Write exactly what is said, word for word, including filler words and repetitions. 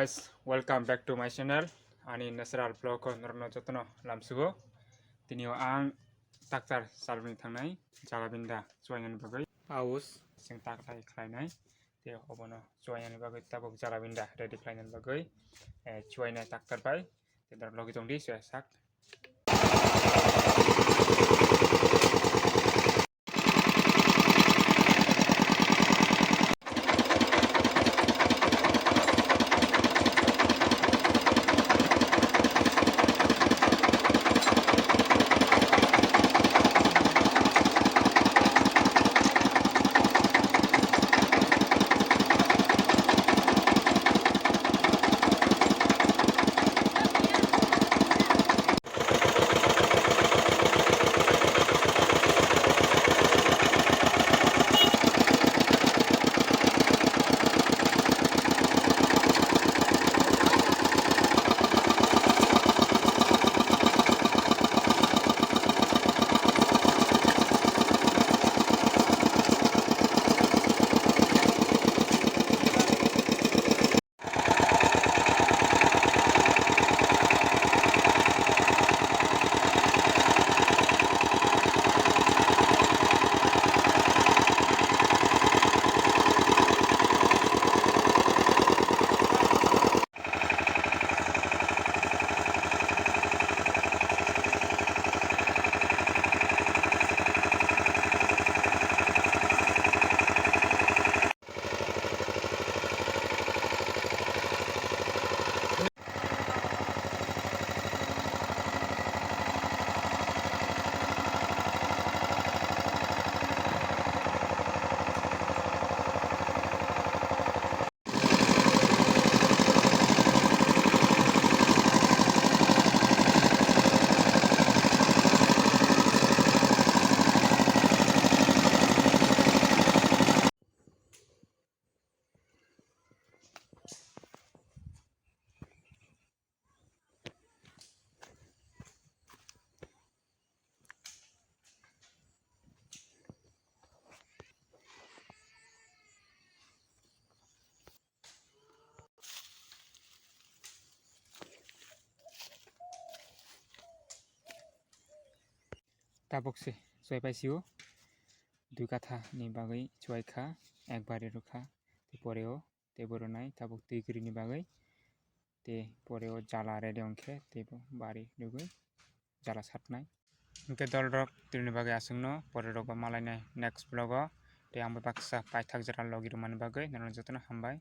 Guys, welcome back to my channel. Ani natural vlog o norokno jotono lamsugo. Tini o ang tractor chalbini thangnai, jala binda chuainani bagwi. Paus sing tak lai khlainai. Te obono chuainani bagwi tabuk jala binda ready khlainani bagwi, eh, chuainai tractor bai. Te dor logi tongdi chuya sak. Tabuk se chuai paisio dui katha ni bagwi chuai kha, ekbari rwkha, te pore o tei bo rwnai tabuk twi kwrwini bagwi, tei pore o jala ready wngkhe tei bo bari rwgwi jala satnai. Hwnkhe dolrok twini bagwi aswkno pore rogo malainai next vlog o, tei ang bai baksa paithak jora logi rwmani bagwi norok jotono hambai.